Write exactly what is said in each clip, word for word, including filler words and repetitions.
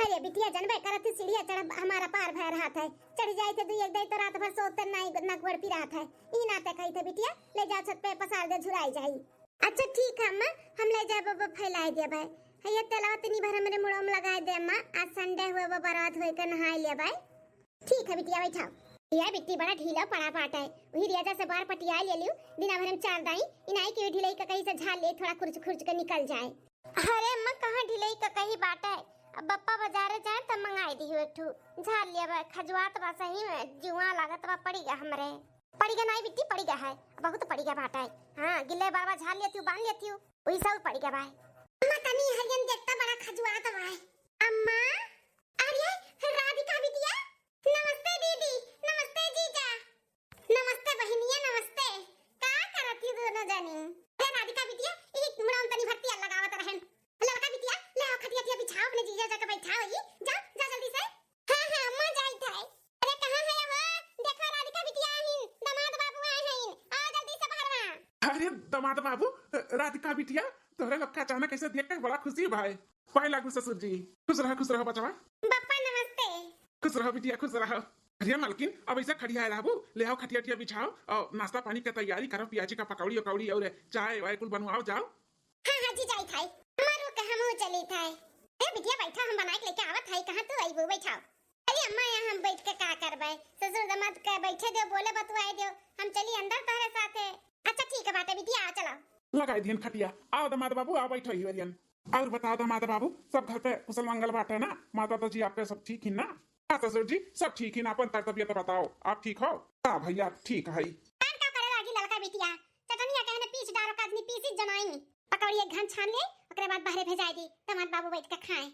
अरे बिटिया, जनबे करत ही सीढ़िया चढ़ब हमारा पार भय रहत है, चढ़ जाई थे दुई एक दई तो रात भर सोते नाई नकबड़ पी रहत है। ई नाते कही थे बिटिया, ले जाओ छत पे पसार दे, झुराई जाई। अच्छा ठीक है अम्मा, हम ले जाए बबा फैलाए देबे। है ये तेलवा तनी भर हमरे मुड़ो में लगाए दे अम्मा, आज संडे हुए बा, बरात होए के नहाए लेबे। ठीक है बिटिया, बैठाओ। ये बिट्टी बड़ा ढीला पड़ा बाटे, वही रियाजा से बार पटिया ले लियो, दिना भर हम चार दाई, इनाई के ढिलई का कहीं से झाड़ ले, थोड़ा खुरच खुरच के निकल जाए। अरे अम्मा, कहाँ ढिलई का कहीं बाटे, अब बप्पा बाजारे जाए त मंगाई दी एक ठू, झाड़ लिया बा, खजुआत बा सही में, जुआ लागत बा, पड़ी गा हमरे। पड़ी गा नाई बिट्टी, पड़ी गा है, बहुत पड़ी गा बाटे। हाँ, गिल्ले बार बार झाड़ लेती हूँ, बांध लेती हूँ, वही सब पड़ी गा बा। अम्मा तनी हरियन देखता, बड़ा खजुआत बा। अम्मा, अरे राधिका बिटिया, नमस्ते दीदी, नमस्ते जीजा, नमस्ते बहिनिया, नमस्ते। का करत ही दोनों जनी? हे राधिका बिटिया, ई मुड़न तनी भर तेल लगावत रहन। ललका बिटिया, ले आओ खटिया, खटिया बिछाओ, अपने जीजा जाके बैठाओ, ई जाओ, जा जल्दी से। हाँ हाँ अम्मा, जाई थे। अरे कहाँ है वो? देखो राधिका बिटिया आहिन, दामाद बाबू आए हैं, आओ जल्दी से बहरवा। अरे दामाद बाबू, राधिका बिटिया, तोहरे लोग का अचानक ऐसे देख के बड़ा खुशी भाई। पाए लागू ससुर जी। खुश रहा, खुश रहा बचवा। बप्पा नमस्ते। खुश रहा बिटिया, खुश रहा। अरे मलकिन, अब ऐसे खड़िया रहबू, ले आओ खटिया खटिया बिछाओ और नाश्ता पानी के तैयारी करो, पियाजी का पकौड़ी उकौड़ी और चाय वाय कुल बनवाओ जाओ। हाँ हाँ जी, जाई थाई। हमारो के हमहू चली थाई। ए बिटिया बैठा, हम बनाए के लेके आवत हई, कहाँ तू अइबू, बैठाओ। अरे अम्मा, यहाँ हम बैठ के का करबे? ससुर दामाद के बैठे दो, बोले बतुआए दो, हम चली अंदर तोहरे साथे। अच्छा ठीक है बाटे बिटिया, आ चलो। लगाई दिहन खटिया। आओ दामाद बाबू, आओ बैठो ही वरियन। और बताओ दामाद बाबू, सब घर पे कुशल मंगल बाटे ना? माता जी आपके सब ठीक ही ना? हाँ ससुर जी, सब ठीक ही ना। अपन तर तबियत बताओ, आप ठीक हो? हाँ भैया, ठीक है। काम का करे लागी ललका बिटिया? चटनिया कहने पीस डारो, काजनी पीसी जनाई। पकौड़ी एक घन छान ले, ओकरे बाद बहरे भेजाई दी, दामाद बाबू बैठ के खाए।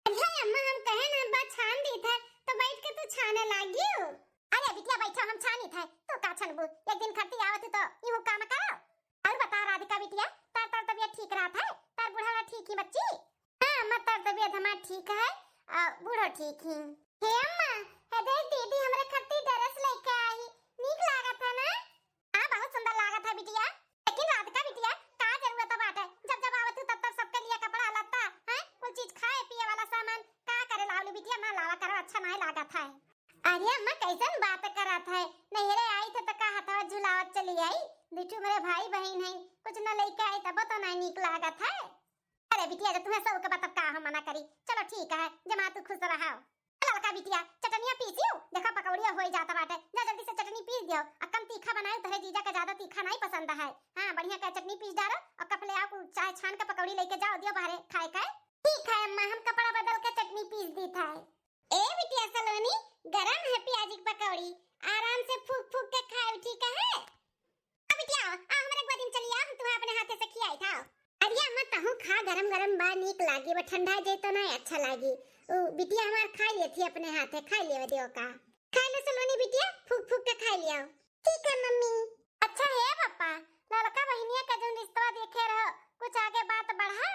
अरे अम्मा, हम कहे ना बा छान दी थे, तो बैठ के तू छाने लागियो। अरे बिटिया बैठा, हम छानी थे, तू का छनबू? एक दिन खरती आवत ही तो यूं काम करो। और बता राधिका बिटिया, तार तार तबियत ठीक रहत है? तार बूढ़ा वाला ठीक ही बच्ची? हाँ अम्मा, तार तबियत हमार ठीक है, आ, बूढ़ो ठीक ही। हे अम्मा, हे देख दीदी हमरे खरती ड्रेस लेके आई, नीक लागत है ना? हाँ, बहुत सुंदर लागत है बिटिया। लेकिन राधिका बिटिया, का जरूरत बाटे? जब जब आवत हूँ तब तब सबके लिए कपड़ा लत्ता, हैं, कुल चीज खाए पिए वाला सामान, का करे लावली बिटिया, ना लावा करो, अच्छा नाहीं लागत है। अरे अम्मा, कैसन बात करत है? नैहरे आई थे तो का हथवा झुलावत चली आई? दुठू मेरे भाई बहिन हैं, कुछ न लेके आई तब तो नाहीं नीक लागत है। अरे बिटिया, जब तुम्हें शौक बा तब का हम मना करी। चलो ठीक है, जमा तू खुश रहा। ललका बिटिया, चटनिया पीसियो, देखा पकौड़िया होई जाता बाटे, जा जल्दी से चटनी पीस दियो। आ कम तीखा बनायो, तोहरे जीजा का ज्यादा तीखा नाहीं पसंद है। हाँ, बढ़िया का चटनी पीस डारो और कप ले आओ, चाय छान के पकौड़ी लेके जाओ, दियो बाहरे खाए के। ठीक है अम्मा, हम कपड़ा बदल के चटनी पीस दी था। ए बिटिया सलोनी, गरम है पियाजी की पकौड़ी, आराम से फूक फूक के खाओ, ठीक है? आ बिटिया, आ हमरे गोदी में चली आ, हम तुम्हें अपने हाथे से खियाई था। अरे अम्मा, तहूँ खा, गरम गरम बा, नीक लागी, बा ठंडा जाई तो नाहीं अच्छा लागी। उ बिटिया हमार खाई लेत ही अपने हाथे, खाई लेवे दियो का। खाई ले सलोनी बिटिया, फूक फूक के खाई लियो। ठीक है मम्मी। अच्छा हे पापा, ललका बहिनिया का जौन रिश्तवा देखे रहो, कुछ आगे बात बढ़ा?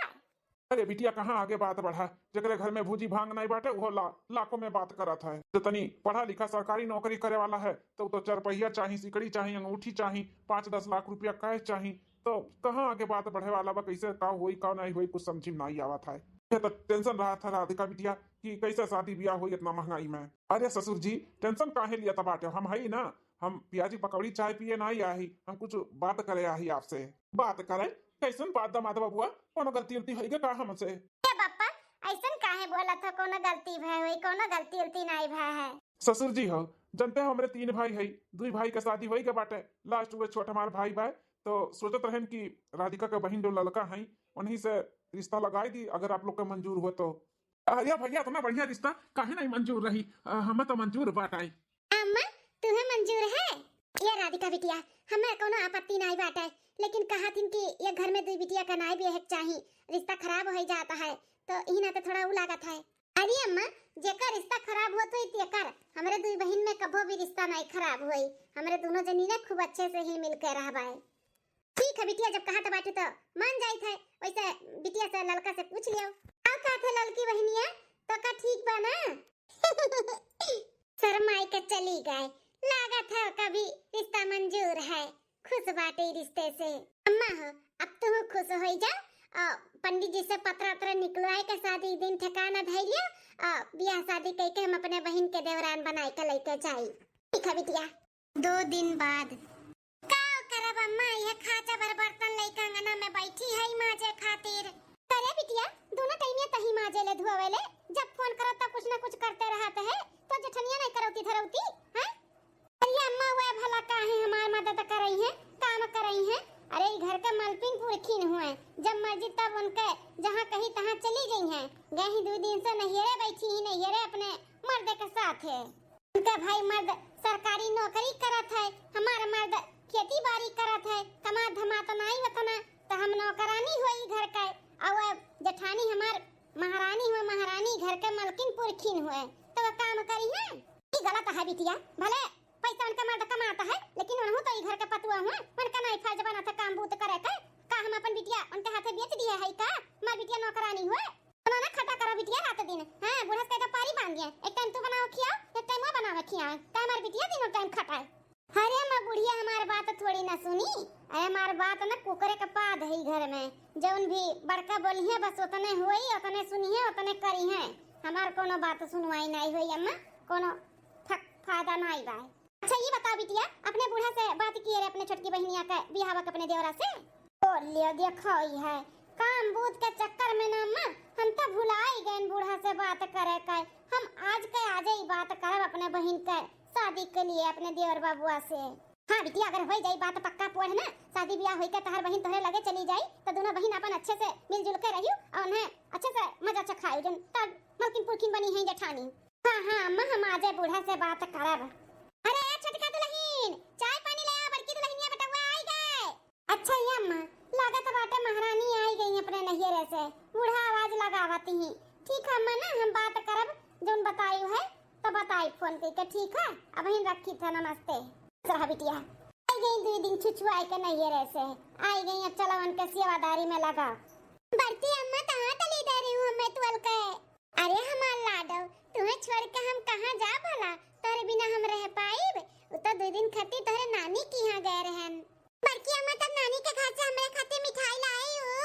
अरे बिटिया, कहाँ आगे बात बढ़ा? जेकरे घर में भूजी भांग नाहीं बाटे, उहो ला-, लाखों में बात करत है। जो तनी पढ़ा लिखा सरकारी नौकरी करे वाला है, तो, तो चरपहिया चाही, सिकड़ी चाही, अंगूठी चाही, पाँच दस लाख रुपया cash चाही, तो कहाँ आगे बात बढ़े वाला बा? कैसे का होई, का नाहीं होई, कुछ समझी में नाहीं आवत है। ये तो tension रहत है राधिका बिटिया कि कैसे शादी ब्याह होई इतना महंगाई में। अरे ससुर जी, tension काहे लिया बाटे? हम हई ना, हम पियाजी पकौड़ी चाय पिए नाहीं आई, हम कुछ बात करे आई आपसे। बात करे? कैसन बात दामाद बबुआ? कोनो गलती उलती होई गे का हमसे? ए बापा, ऐसन काहे बोलत हो? कोनो गलती भय होई? कोनो गलती उलती नाहीं भय है। ससुर जी हो, जनते हो हमरे तीन भाई है, दुई भाई के शादी होई गे बाटे, last वो छोट हमार भाई बा, तो सोचत रहन कि राधिका के बहिन जो ललका है, उन्हीं से रिश्ता लगाई दी, अगर आप लोग के मंजूर हो तो। अरे भैया, इतना बढ़िया रिश्ता काहे नाहीं मंजूर रही? अ, हमें तो मंजूर बाटे। अम्मा, तुम्हें मंजूर है? ये राधिका बिटिया, हमें कोनो आपत्ति नाहीं बाटे, लेकिन कहा थिन कि ये घर में दुई बिटिया का नाहीं ब्याहे के चाही, रिश्ता खराब हो जाता है, तो इही नाते थोड़ा उ लागत है। अरे अम्मा, जेकर रिश्ता खराब होत होई तेकर, हमरे दुई बहिन में कभो भी रिश्ता नाहीं खराब होई, हमरे दोनों जनी ने खूब अच्छे से ही मिलके रहबाए। ठीक है बिटिया, जब कहा तो बाटू तो मान जाई थे। वैसे बिटिया से ललका से पूछ लियो। का कहत है ललकी बहिनिया, तो का ठीक बा ना? शर्माई के चली गए, लागत है कभी रिश्ता मंजूर है, खुश बाटे ई रिश्ते से। अम्मा हो, अब तू खुश हो जा, और पंडित जी से पत्र उत्र निकलवाए के शादी दिन ठिकाना धैलिया, आ बियाह शादी कइके हम अपने बहिन के देवरान बनाइके लइके जाई। ठीक है बिटिया। दो दिन बाद। का करब अम्मा, यह खाचा भर बर्तन लइके अंगना में बैठी है माजे खातिर। अरे बिटिया, दोनों टाइम ये तही माजे ले धोवे ले, जब फोन करो तब कुछ ना कुछ करते रहत है, तो जेठनिया नहीं करौती धरौती, हैं? अरे अम्मा, वह भला काहे हमार मदद करई है, काम करई है? अरे ई घर के मलकिन पुरखिन हुए, जब मर्जी तब उनके जहाँ कही तहाँ चली गई हैं। गई ही दो दिन से नैहरे बैठी ही, नैहरे अपने मर्द के साथ है। उनका भाई मर्द सरकारी नौकरी करत है, हमार मर्द खेती बाड़ी करत है, कमा धमा तो नाई ओतना, तो हम नौकरानी होई घर के, और जेठानी हमार महारानी हुए, महारानी घर के मलकिन पुरखिन हुए, तो वो काम करी है? ई गलत है बिटिया, भले पैसा उनका मर्द कमाता है, लेकिन उनहु तो ई घर के पतुआ हुए, उनका नाई फर्ज बनत है काम बूत करे के। का हम अपन बिटिया उनके हाथे बेच दिए है का? हमार बिटिया नौकरानी हुए, उन्होंने खटा करो बिटिया रात दिन। हाँ, बूढ़ा से कह दो पारी बांध दिए, एक टाइम तू बनाओ खियाओ, एक टाइम वो बनावे खियाओ, का हमार बिटिया तीनों टाइम खटाए? अरे अम्मा, बुढ़िया हमार बात थोड़ी ना सुनी। अरे हमार बात ना कुकरे के पाद है घर में, जौन भी बड़का बोली है बस उतने होई, उतने सुनी है, उतने करी है। हमार कोनो बात सुनवाई नाई होई अम्मा, कोनो फ-, फायदा नाई बा। अच्छा ये बताओ बिटिया, अपने बूढ़ा से बात किए रे अपने छोटकी बहिनिया के बियाह के अपने देवरा से? बोलियो देखो ई है, काम बूत के चक्कर में ना अम्मा, हम तो भुलाई गए बूढ़ा से बात करे के। हम आज के आजे ही बात करब अपने बहिन के शादी के लिए अपने देवर बबुआ से। हाँ बिटिया, अगर होई जाई बात पक्का पोढ़ ना, शादी बियाह होई के तहार बहिन तोहरे लगे चली जाई, तो दोनों बहिन अपन अच्छे से मिलजुल के रहियो और उन्हें अच्छे से मजा चखायो, जौन तब मलकिन पुरखिन बनी है जेठानी। हाँ, हाँ, अम्मा, हम आजे बूढ़ा से बात करब। अरे, ए छोटका दुलहिन, चाय पानी ले आ, बड़की दुलहिनिया बेटवा आई गए। अच्छा, ये अम्मा, लागत बाटे महारानी आई गई अपने नैहरे से, बूढ़ा आवाज लगावत ही। ठीक है अम्मा, ना हम बात करब, जौन बताई है, तो बताई फोन करके, ठीक है? अब ही रखी था, नमस्ते। रहा बिटिया, आई गई दो दिन छुछुआई के नैहरे से, आई गई, अब चलो उनके सेवादारी में लगा। बड़की अम्मा, कहाँ चली दे रही हूँ हमें तोल के? अरे हमार लाडो, तुम्हें छोड़ के हम कहाँ जा भला? तोरे बिना हम रह पाइब? उ तो दो दिन खातिर तोहरे नानी के यहाँ गए रहन। बड़की अम्मा, तब नानी के घर से हमरे खातिर मिठाई लाई हो।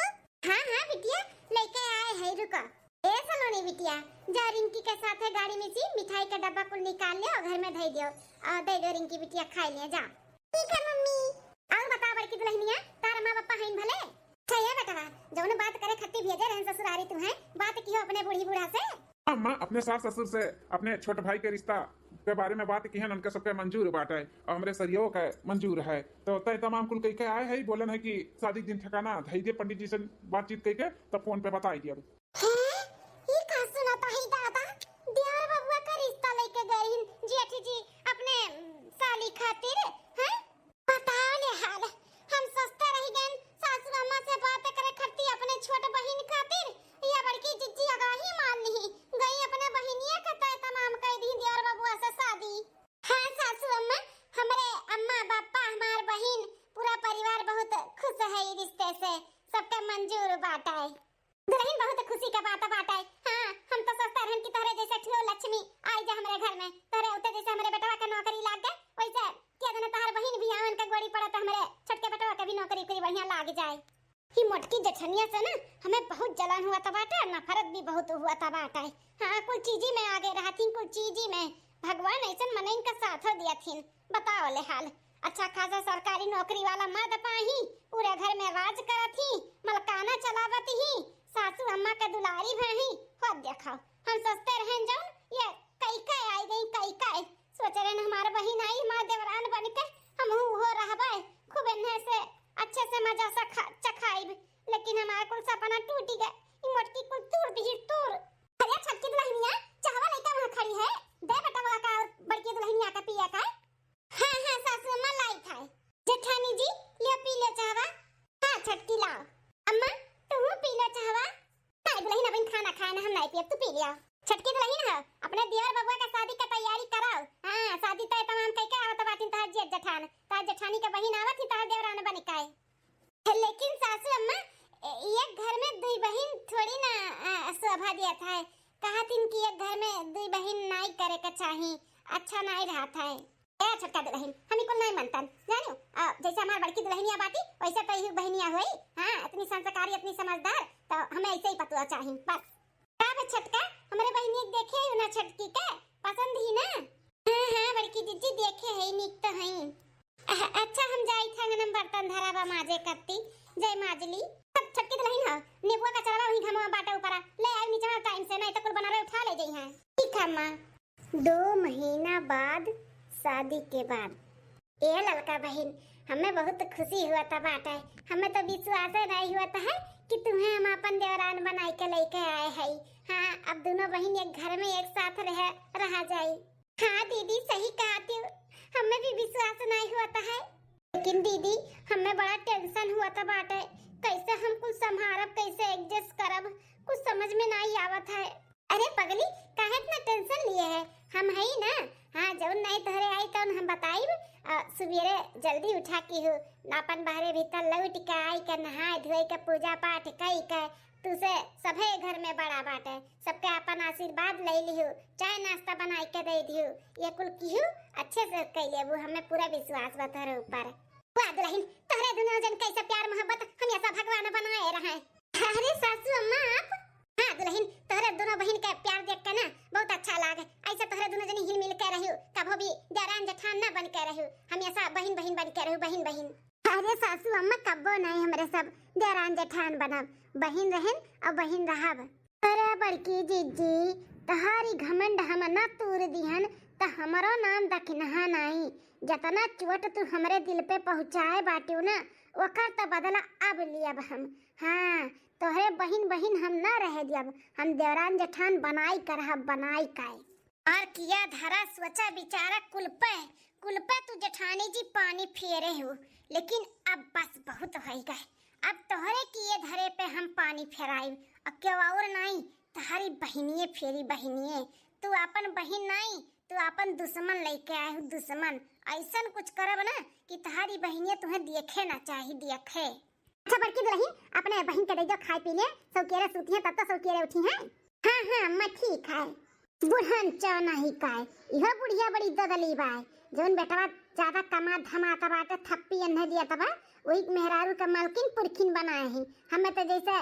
हाँ, हाँ बिटिया, लेके आए है, रुको। ए सलोनी बिटिया, जा रिंकी के साथ है गाड़ी में से मिठाई का डब्बा कुल निकाल लियो, घर में धई दियो और दे दो रिंकी बिटिया, खाई लिया जा। ठीक है मम्मी। और बता बड़की दुलहिनिया, तार माँ पापा हैं भले? अच्छा ये बेटवा, जौन बात करे खत्ती भेजे रहन ससुरारी तू है, बात किहो अपने बूढ़ी बूढ़ा से? अम्मा, अपने सास ससुर से अपने छोट भाई के रिश्ता के बारे में बात किहन, उनके सबके मंजूर बाटे और हमरे सरियो के मंजूर है। तो तय तमाम कुल कह के आए है, बोलन है कि शादी के दिन ठिकाना धई दे पंडित जी से बातचीत कह के, तब फोन पे बताई दिया। हैं? ई का सुनत हई दादा? देवर बबुआ का रिश्ता लेके गइन जेठ जी अपने, उम, साली खातिर, हैं? बताओ ले हाल, हम सोचते रह गए सासू अम्मा से बात करे खत्ती अपने छोट बहिन खातिर, या बड़की जिज्जी आगाही मान ली, गई अपने बहिनिया के तय तमाम कह दी देवर बबुआ से शादी। हाँ सासू अम्मा, हमरे अम्मा, बापा, हमार बहिन, पूरा परिवार बहुत खुश है ई रिश्ते से, सबके मंजूर बाटे। दुलहिन, बहुत खुशी का बात बाटे। हाँ, हम तो सोचते रहन कि तोहरे जैसे ठियो लक्ष्मी आई जा हमरे घर में, तोहरे उते जैसे हमरे बेटवा के नौकरी लाग गए, वैसे के दिन तोहर बहिन भी आवन के गोड़ी पड़त, हमरे छोटके बेटवा के भी नौकरी उकरी बढ़िया लाग जाए। ही मोटकी जेठनिया से ना हमें बहुत जलन हुआ था बाटे, नफरत भी बहुत हुआ था बाटे। हाँ, कुल चीजी में आगे रहथिन, कुल चीजी में। भगवान ऐसन मनइन का साथ दिया थिन। बताओ ले हाल, अच्छा खासा सरकारी नौकरी वाला मर्द पाही, पूरे घर में राज करत ही, मलकाना चलावत ही, सासू अम्मा के दुलारी भाई, हो देखो, हम सोचते रहन जौन ये कई कई आई गई, कई कई सोच रहन हमार बहिन आई, हमार देवरान बन के, हम हो रहबे, खूब एन्हे से अच्छे से मजा से खा, चखाइब, लेकिन हमार कुल सपना टूट गए, ई मोटकी कुल तूर दी तूर। अरे छोटकी दुलहिनिया, चाहवा लइका वहाँ खड़ी है, दे बेटवा का और बड़की दुलहिनिया का पिए का। हाँ, हाँ, सासू अम्मा लाई खाए। जेठानी जी, लियो पी लियो चाहवा। हाँ, छोटकी लाओ। अम्मा, तू पी लो चाहवा। नहीं, दुलहिन अबहिन खाना खाए ना, हम नहीं पियब, तू पी लिया। छोटकी दुलहिन हो, अपने देवर बबुआ का शादी का तैयारी कराओ। हाँ, शादी तय तमाम कइके आवत बाटिन तहार जेठ जेठान, तहार जेठानी के बहिन आवत ही तहार देवरान बन के। लेकिन सासू अम्मा, ए-, एक घर में दुई बहिन थोड़ी ना, अ, शोभा दिया था। कहा थिन कि एक घर में दुई बहिन नाई करे के चाही, अच्छा नाई रहा था। ए छोटका दुलहिन, हम ई कुल नाई मनतन, जानियो? अ, जैसे हमार बड़की दुलहिनिया बाटी, वैसे तो यही बहिनिया होई। हाँ, इतनी संस्कारी, इतनी समझदार, तो हमें ऐसे ही पतुआ चाही, बस। का बे छोटका, हमरे बहिनी के देखे हो ना छोटकी के, पसंद ही ना? हाँ, हाँ, बड़की जिज्जी देखे है, नीक तो है। अह, अच्छा, हम जाई थे अंगना में बर्तन धरा बा माजे कत्ती, जय माजली। सब छोटकी दुलहिन हो, नेबुआ का चलवा वही घमवा बाटे ऊपरा, ले आई नीचे टाइम से, नहीं तो कुल बनरवे उठा ले जइहैं। ठीक है माँ। दो महीना बाद, शादी के बाद। ए ललका बहिन, हमें बहुत खुशी हुआ था बाटे। हमें तो विश्वास नहीं हुआ था है कि तुम्हें हम अपन देवरान बनाई के लेके आए हई। हाँ, अब दोनों बहिन एक घर में एक साथ रह रहा जाई। हाँ दीदी, सही कहा तू, हमें भी विश्वास नहीं हुआ था है। लेकिन दीदी, हमें बड़ा टेंशन हुआ था बाटे, कैसे हम कुछ संभारब, कैसे एडजस्ट करब, कुछ समझ में नहीं आवत है। अरे पगली, काहे इतना टेंशन लिए है? हम हई ना। हाँ, जौन नहीं तोहरे आई तौन हम बताइब। आ, सुबेरे जल्दी उठा की हूँ, अपन बहरे भीतर लौट के आई के नहाए धोए के पूजा पाठ कई के, तू से सभे घर में बड़ा बाटे, सबके अपन आशीर्वाद ले लिहू, चाय नाश्ता बनाई के दे दिहू, ये कुल किहू अच्छे से कई लेबू, हमें पूरा विश्वास बा तोहरे ऊपर। वाह दुलहिन, तोहरे दुनो जन कैसे प्यार मोहब्बत हमेशा भगवान बनाए रहे। अरे सासू अम्मा आप? हाँ दुलहिन, तोहरे दुनो बहिन के प्यार देख के ना बहुत अच्छा लागे। ऐसे तोहरे दुनो जनी हिल मिल के रहियो, कभो भी देरान जेठान ना बन के रहियो, हमेशा बहिन बहिन बन के रहियो, बहिन बहिन। अरे सासू अम्मा कब्बो नहीं हमरे सब देरान जेठान बनब, बहिन रहन और बहिन रहब। अरे बड़की जिज्जी, तहारी घमंड हम ना तूर दिहन, त हमरो नाम दखिनहा नाई। जतना चोट तू हमरे दिल पे पहुँचाए बाटियो ना, ओकर त बदला अब लियब हम। हाँ, तोहरे बहिन बहिन हम ना रहे दियब, हम देवरान जेठान बनाई के रहब, बनाई के। और किया धरा सोचा विचारा कुल पे, कुल पे तू जेठानी जी पानी फेरे हो, लेकिन अब बस बहुत होई गए। अब तोहरे किए धरे पे हम पानी फेराइब, अब क्यों और नाई, तहारी बहिनिये फेरी बहिनिये। तू अपन बहिन नाई, तू अपन दुश्मन लेके आए हो, दुश्मन। ऐसन कुछ करब ना कि तहारी बहिनिये तुम्हें देखे ना चाही, देखे। अच्छा बड़की दुलहिन, अपने बहिन के दे दो खाए पी ले, सौकेरे सूती हैं तब तो सौकेरे उठी हैं। हाँ हाँ अम्मा ठीक है। बुढ़न चौना ही काय, इहो बुढ़िया बड़ी ददली बाय। जौन बेटवा ज्यादा कमा धमात बाटे, थप्पी अन्हे दिया तबा, वही मेहरारू के मलकिन पुरखिन बनाए ही। हमें तो जैसे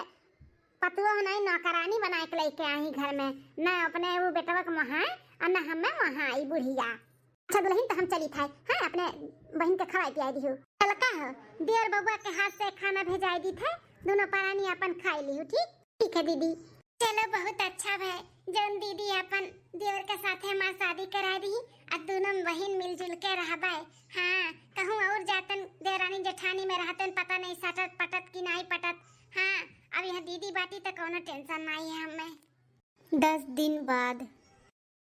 पतुआ नहीं, नौकरानी बनाए के लेके आई घर में, ना अपने वो बेटवा के मोहाए और ना हमें मोहाई बुढ़िया। अच्छा दुलहिन, तो हम चली थे, हाँ, अपने बहिन के खवाई पियाई दिहु। चल का हो, देवर बबुआ के हाथ से खाना भेजाई दी थे, दोनों परानी अपन खाई लिहु, ठीक? ठीक है दीदी। चलो, बहुत अच्छा भय, जौन दीदी अपन देवर के साथे हमार शादी करा दी, आ दोनों बहिन मिलजुल के रहबे। हाँ, कहूँ और जातन देवरानी जेठानी में रहतन, पता नहीं सटत पटत कि नहीं पटत। हाँ, अब यहाँ दीदी बाटी तो कौनो टेंशन नहीं है हमें। दस दिन बाद।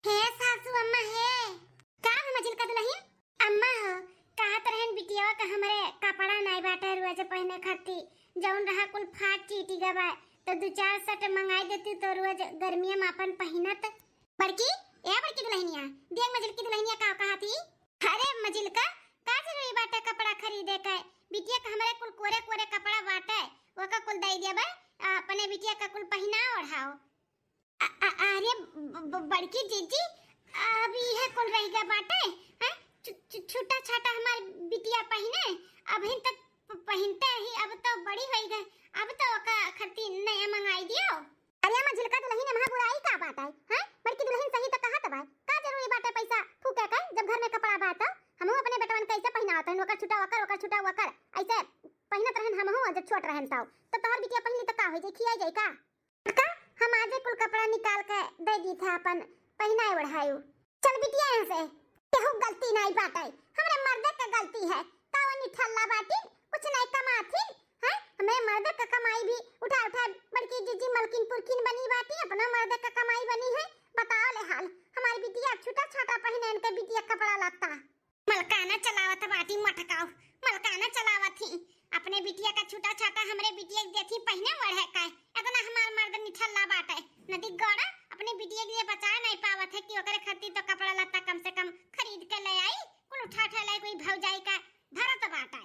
हे सासू अम्मा हे। का हो मझिलका दुलहिन? अम्मा हो, कहत रहन बिटियावा का हमरे कपड़ा नाई बाटे रोज पहने खाती, जौन रहा कुल फाट चीटी गवा, तो दो चार सेट मंगाई देती तो रोज गर्मिया में अपन पहिनत। बड़की, ए बड़की दुलहिनिया, देख मझिलकी दुलहिनिया का कहत ही। अरे मझिलका, का जरूरी बाटे कपड़ा खरीदे के? बिटिया का हमरे कुल कोरे कोरे कपड़ा बाटे, ओका कुल दे देबे, अपने बिटिया का कुल पहिना ओढ़ाओ। अ-, अ-, अरे ब-, ब-, बड़की जीजी, अब इहे कुल रह गया बाटे, हैं? छु-, छु-, छुट्टा छाटा हमार बिटिया पहिने, अबहिन तक प-, पहिनते ही, अब तो बड़ी होई गए, अब तो ओका खरती नया मंगाई दियो। अरे अम्मा झिलका दुलहिन, एम्हा बुराई का बात है, हैं? बड़की दुलहिन सही तो कहत बा, का जरूरी बाटे पैसा फूके के, जब घर में कपड़ा बा तो हमहू अपने बेटवन के ऐसे पहिनावत रहन, ओकर छुटा ओकर, ओकर छुटा ओकर, ऐसे पहिनत रहन हमहू जब छोट रहन तब। तो तोहर बिटिया पहिनली तो का होई जाई, खियाई जाई का? का? हम आजे कुल कपड़ा निकाल के दे दी था अपन पहिनाए ओढ़ाए। चल बिटिया यहाँ से, केहू गलती नहीं बाटे, हमरे मर्दे के गलती है। का वो निठल्ला बाटी, कुछ नहीं कमाथी, हैं? हमरे मर्दे के कमाई भी उठा उठा बड़की जीजी मलकिन पुरखिन बनी बाटी, अपना मर्दे के कमाई बनी है। बताओ ले हाल, हमारी बिटिया छुटा छाटा पहिने इनके बिटिया कपड़ा लत्ता। मलकाना चलावत बाटी मटकाऊ, मलकाना चलावत ही। अपने बिटिया का छुटा छाटा हमरे बिटिया के देथी पहिने ओढ़े का। इतना हमार मर्द निठल्ला बाटे। नदी गड़ा अपने बिटिया के लिए बचाए नहीं पावत है कि ओकरे खातिर तो कपड़ा लत्ता कम से कम खरीद के ले आई। कुल उठा उठा लाई कोई भौजाई का भरत बाटे।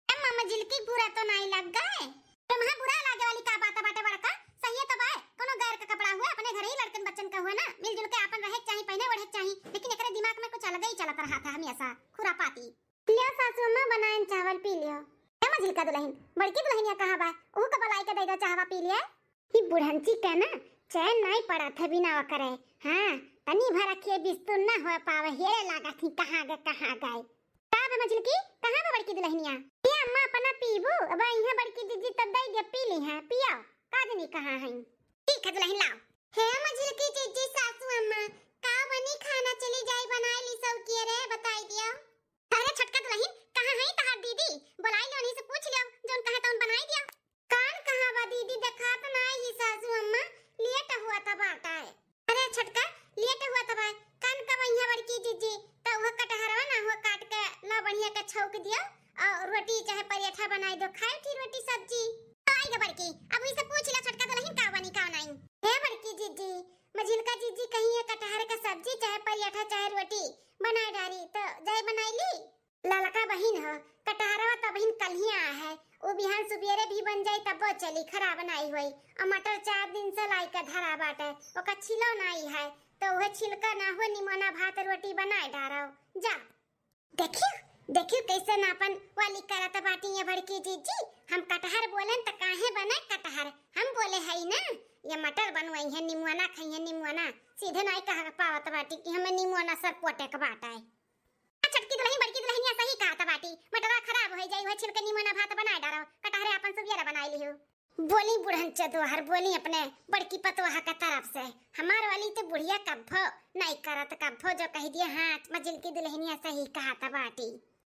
ए मामा झिलकी बुरा तो नहीं लग गए? तुम्हें बुरा लागे वाली का बात बाटे बड़का? सही है तो बाय, कोनो गैर का कपड़ा हुए, अपने घर ही लड़कन बच्चन का हुए ना, मिलजुल के आपन रहे के चाही, पहने ओढ़े के चाही, लेकिन एकरे दिमाग में कुछ अलग ही चलत रहा था हमेशा, खुरापाती। लियो सासू अम्मा, बनाएन चावल पी लियो। ए मझिलका दुलहिन, बड़की दुलहिनिया कहाँ बा? ओहू का बुलाई के दे दो चाहवा पी लिया। ई बुढ़ंची के ना चैन नाई पड़त है बिना ओकरे। हाँ, तनी भर के बिस्तुर ना हो पावे, हेरे लागत ही कहाँ गए, कहाँ गए। का बे मझिलकी, कहाँ बा बड़की दुलहिनिया? ए अम्मा, अपना पीबू? अब इहाँ बड़की जिज्जी तब दई दे, पी ली है, पियाओ। का जनी कहाँ है? ठीक है दुलहिन, लाओ। हे मझिलकी जिज्जी, सासू अम्मा, का बनी खाना? चली जाई, बनाई ली सब किए रे, बताई दियो। अरे छोटका दुलहिन, कहाँ है तहार दीदी? बोलाई लो, उन्हीं से पूछ लियो, जौन कहे तौन बनाई दियो। कान कहाँ बा दीदी, देखात ना आई सासू अम्मा, लेट हुआ था बाटा है। अरे छोटका, लेट हुआ था भाई, कान कब अइहा बड़की जिज्जी, त वह कटहरवा ना हुआ काट के ला बढ़िया के छौंक दियो और रोटी चाहे पराठा बनाई दो, खाए उठी रोटी सब्जी। तो आई गे बड़की, अब इसे पूछ ला छोटका दुलहिन का बनी का नाई। हे बड़की जिज्जी, मझिलका जिज्जी कही है कटहर का सब्जी चाहे पराठा चाहे रोटी बनाए डारी, तो जाई बनाई ली। ललका बहिन ह, कटहरवा त बहिन कल्हिया है, उ बिहान सुबेरे भी बन जाई तब्बो चली, खराब नाई होई। और मटर चार दिन से लाई के धरा बाटे, ओका छिलो नाई है, तो उहे छिलका ना हो निमोना भात रोटी बनाए डारो। जा। देखियो, देखियो कैसे ना अपन वाली करत बाटी ये बड़की जिज्जी। हम कटहर बोलेन त काहे बने कटहर, हम बोले हई ना, ये मटर बनवाई है, निमोना खाई है, निमोना। सीधे नाई कह पावत बाटी कि हमें निमोना सर पोटे के बाटे। आ छोटकी दुलहिन, बड़की दुलहिनिया सही कहत बाटी, मटरवा खराब होइ जाई, उहे छिलके निमोना भात बनाए डारो, कटहरे आपन सुबियरा बनाई लिहो। बोली बुढ़न चदोहर, बोली अपने बड़की पतोहा के तरफ से। हमार वाली तो बुढ़िया कब्बो नाई करत, कब्बो जो कह दिए, हाँ, मझिलकी दुलहिनिया सही कहत बाटी।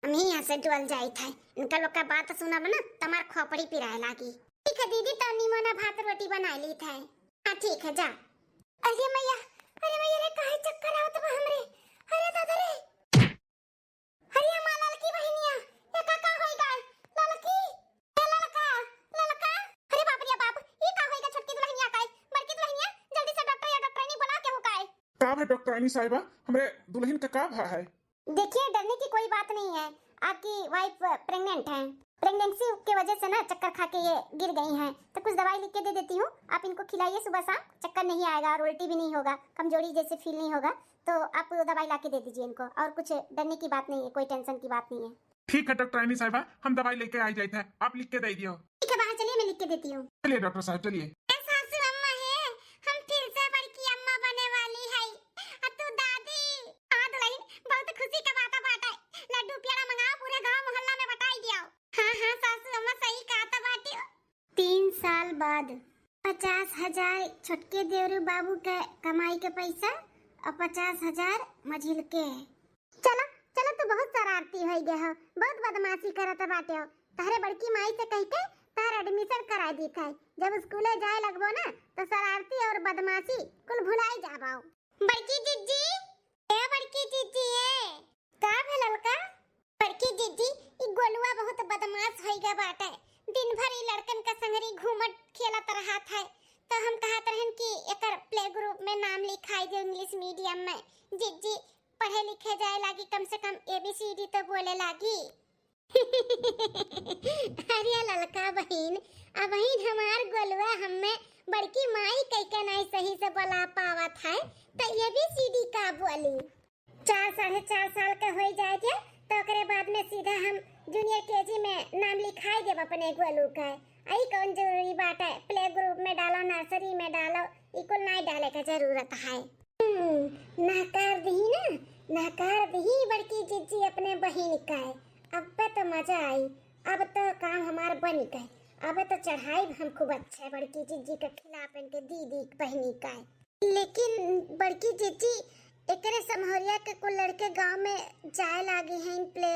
हम ही यहाँ से डोल जाइत है, इनका लोग का बात सुनब ना, तमार खोपड़ी पिराए लागी। ठीक है दीदी, तो निमोना भात रोटी बनाए लीत है। हाँ ठीक है, जा। अरे मैया, अरे मैया रे, काहे चक्कर आवत बा हमरे? अरे दादा रे, अरे हमार ललकी बहिनिया, एका का होई गए? ललकी, ए ललका, ललका। अरे बाप रे बाप, ई का होई गए छोटकी दुलहिनिया का? बड़की दुलहिनिया, जल्दी से डॉक्टर या डॉक्टरनी बुला के हो का? का भा डॉक्टरानी साहिबा, हमरे दुलहिन का का भा है? देखिए, डरने की कोई बात नहीं है, आपकी वाइफ प्रेग्नेंट है। प्रेगनेंसी के वजह से ना चक्कर खा के ये गिर गई हैं, तो कुछ दवाई लिख के दे देती हूँ, आप इनको खिलाइए सुबह शाम, चक्कर नहीं आएगा और उल्टी भी नहीं होगा, कमजोरी जैसे फील नहीं होगा। तो आप दवाई ला के दे दीजिए इनको, और कुछ डरने की बात नहीं है, कोई टेंशन की बात नहीं है। ठीक है डॉक्टरानी साहिबा, हम दवाई लेके आई जाइत है, आप लिख के दे दियो। ठीक है, बाहर चलिए, मैं लिख के देती हूँ। चलिए डॉक्टर साहब, चलिए। ए सासू अम्मा हे, हम फिर से बड़की अम्मा बने वाली है। आ तू दादी। हाँ दुलहिन, बहुत खुशी का बात बाटे। लड्डू पेड़ा मंगाओ, पूरे गांव मोहल्ला में बटाई दियो। हाँ हाँ सासू अम्मा, सही कहत बाटी। तीन साल बाद पचास हजार छोटके देवरू बाबू के कमाई के पैसा और पचास हजार मझिल के। चलो, चलो, तू बहुत शरारती होइ गए हो, बहुत बदमाशी करत बाटे हो। तहरे बड़की माई से कह के तहर एडमिशन कराई दीत है। जब स्कूले जाए लगबो ना, तो शरारती और बदमाशी कुल भुलाई जाबो। बड़की जिज्जी, ए बड़की जिज्जी, ए। का भेल ललका? बड़की जिज्जी, ई गोलुआ बहुत बदमाश होइ गए बाटे। दिन भर ई लड़कन का संगरी घूमत खेलत रहत है। तो हम कहत रहन कि एकर प्ले ग्रुप में नाम लिखाई दे इंग्लिश मीडियम में। जिज्जी, पढ़े लिखे जाए लागी, कम से कम एबीसीडी तो बोले लागी। अरे ललका बहिन, अबहिन हमार गोलुआ हम्मे बड़की माई कह के नाई सही से बोला पावत है, तो एबीसीडी का बोली? चार, साढ़े चार साल के होई जाए के, तो ओकरे बाद में सीधा हम जूनियर केजी में नाम लिखाई देब अपने गोलू के। आई कौन जरूरी बात है, प्ले ग्रुप में डालो, नर्सरी में डालो, ई कुल नाई डाले के जरूरत है। हम्म, नहकार दिही ना, नहकार दिही बड़की जिज्जी अपने बहिन का। अब पे तो मजा आई, अब तो काम हमार बनी गए, अब तो चढ़ाई हम खूब अच्छे बड़की जिज्जी के खिलाफ इनके दीदी बहिनी का। लेकिन बड़की जिज्जी, एकरे समहरिया के कुल लड़के गांव में जाए लागे हैं प्ले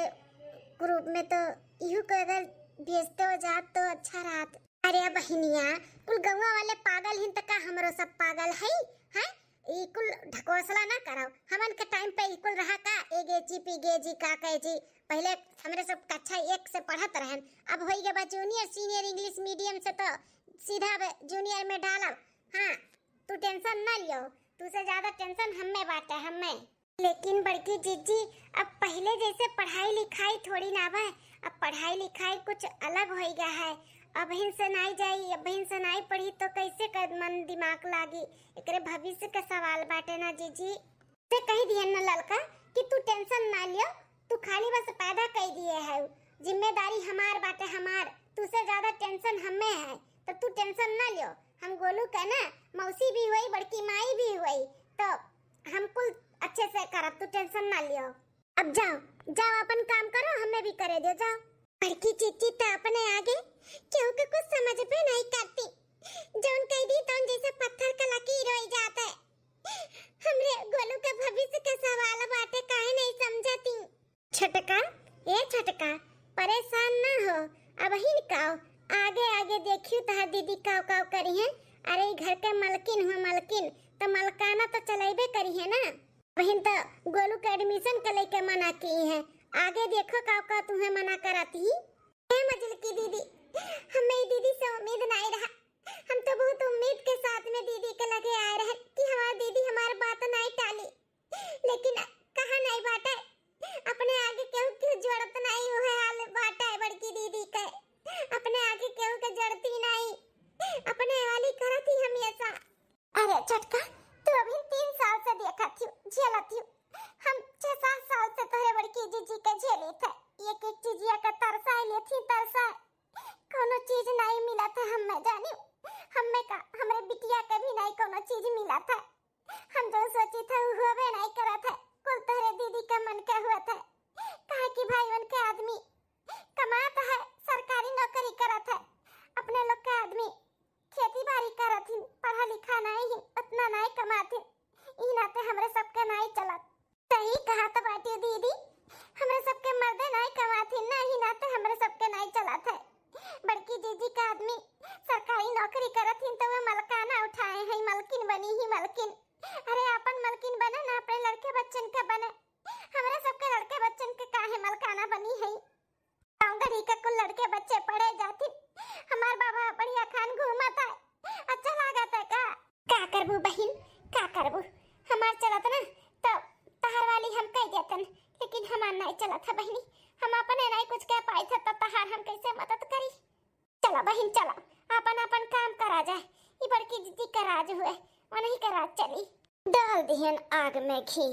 ग्रुप में, तो इहू को अगर भेजते हो जात तो अच्छा रहत। अरे बहिनिया, कुल गौवा वाले पागल हिन त का हमरो सब पागल है, हैं? ई कुल ढकोसला ना करो। हमन के टाइम पे ई कुल रहा का एगेजी पीगेजी का कहेजी? पहले हमरे सब कक्षा एक से पढ़त रहन, अब होई गए बा जूनियर सीनियर इंग्लिश मीडियम से, तो सीधा अब जूनियर में डालब। हाँ, तू टेंशन ना लियो, तू से ज्यादा टेंशन हम्मे बाटे, हम्मे। लेकिन बड़की जिज्जी, अब पहले जैसे पढ़ाई लिखाई थोड़ी ना बा। अब पढ़ाई लिखाई कुछ अलग होई गया है। अबहिन से नाई जाई, अबहिन से नाई पढ़ी तो कैसे कर मन दिमाग लागी? एकरे भविष्य का सवाल बाटे ना जिज्जी। से कही दिहन ना ललका कि तू टेंशन ना लियो, तू खाली बस पैदा कई दिए है, जिम्मेदारी हमार बाटे हमार, तू से ज्यादा टेंशन हमें है, तो तू टेंशन ना लियो। हम गोलू के ना मौसी भी हुई, बड़की माई भी हुई, तो हम कुल अच्छे से करब, तू tension ना लियो। अब जाओ, जाओ अपन काम करो, हमें भी करे दो, जाओ। बड़की जीजी तो अपने आगे केहू के कुछ समझबे नहीं करती, जौन कह दी तौन जैसे पत्थर का लकीर हो जात है। हमरे गोलू का भविष्य का सवाल बाटे, काहे नहीं समझती? छोटका, ए छोटका, परेशान ना हो, अबहिन काव, आगे आगे देखियो तहार दीदी काव काव करी है। अरे ई घर के मलकिन हुआ मलकिन, तो मलकाना तो चलेबे करी है ना। अबहिन तो गोलू के admission के लेके मना की है, आगे देखो काव काव तुम्हें मना करत ही। ए मजलकी दीदी, हमें ई दीदी से उम्मीद नहीं रहा, हम तो बहुत उम्मीद के साथ में दीदी के लगे आए रहे कि हमार दीदी हमार बात नहीं टाली, लेकिन कहा नहीं बाटे, अपने आगे केहू के जोड़त नहीं, उहे हाल बाटे बड़की दीदी के, अपने आगे केहू के जोड़ती नहीं, अपने वाली करत ही हमेशा। अरे छोटका, तू अभी तीन साल से देखत ही, झेलत ही, हम छह सात साल से तोहरे बड़की जीजी के झेली थे, एक एक चीजिया के तरसाए लेथी, तरसाए, कोनो चीज नहीं मिला था हमें, जानी, हमें का, हमरे बिटिया के भी नहीं कोनो चीज मिला था। हम जो सोची था, उ होबे नहीं करत है, कुल तोहरे दीदी के मन के हुआ था। काहे कि भाई उनके आदमी कमात है, सरकारी नौकरी करत है, अपने लोग के आदमी खेती बाड़ी करत ही, पढ़ा लिखा नहीं ही, उतना नहीं कमात ही, ई नाते हमरे सबके नहीं चलत। सही कहा तो बाटियो दीदी, हमरे सबके मर्दे नहीं कमात ही, ना ही नाते हमरे सबके नहीं चलत है। बड़की जीजी का आदमी सरकारी नौकरी करत ही, तो वे मलकाना उठाए हैं, मलकिन बनी ही मलकिन। अरे, आपन मलकिन बने ना, अपने लड़के बच्चन के बने। हमरे सबके लड़के बच्चन के काहे मलकाना बनी है? गाँव गढ़ी के कुल लड़के बच्चे पढ़े जाथिन, हमार बाबा बढ़िया खान घूमत है, अच्छा लागत है का? का करबू बहिन, का करबू? हमार चलत ना, तो तहार वाली हम कह देतन, लेकिन हमार नहीं चलत है बहिनी। हम अपने नहीं कुछ कह पाई थे, तो तहार हम कैसे मदद करी? चला बहिन, चला, आपन आपन काम करा जाए। ई बड़की दीदी का राज हुए, वनही का राज चली। डाल दिहन आग में घी।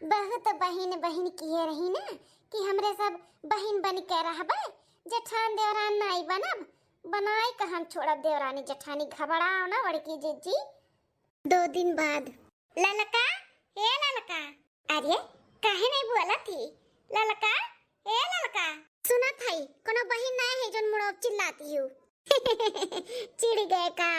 बहुत बहिन बहिन किहे रही ना कि हमरे सब बहिन बन के रहबे, जेठान देवरान नाई बनब, बनाई का हम छोड़ब देवरानी जेठानी, घबराओ ना बड़की जीजी। दो दिन बाद। ललका, ए ललका। अरे, काहे नहीं बोलत ही? ललका, ए ललका। सुनत हई, कोनो बहिन नहीं है जोन मुड़ो चिल्लाती हो। चिढ़ गए का?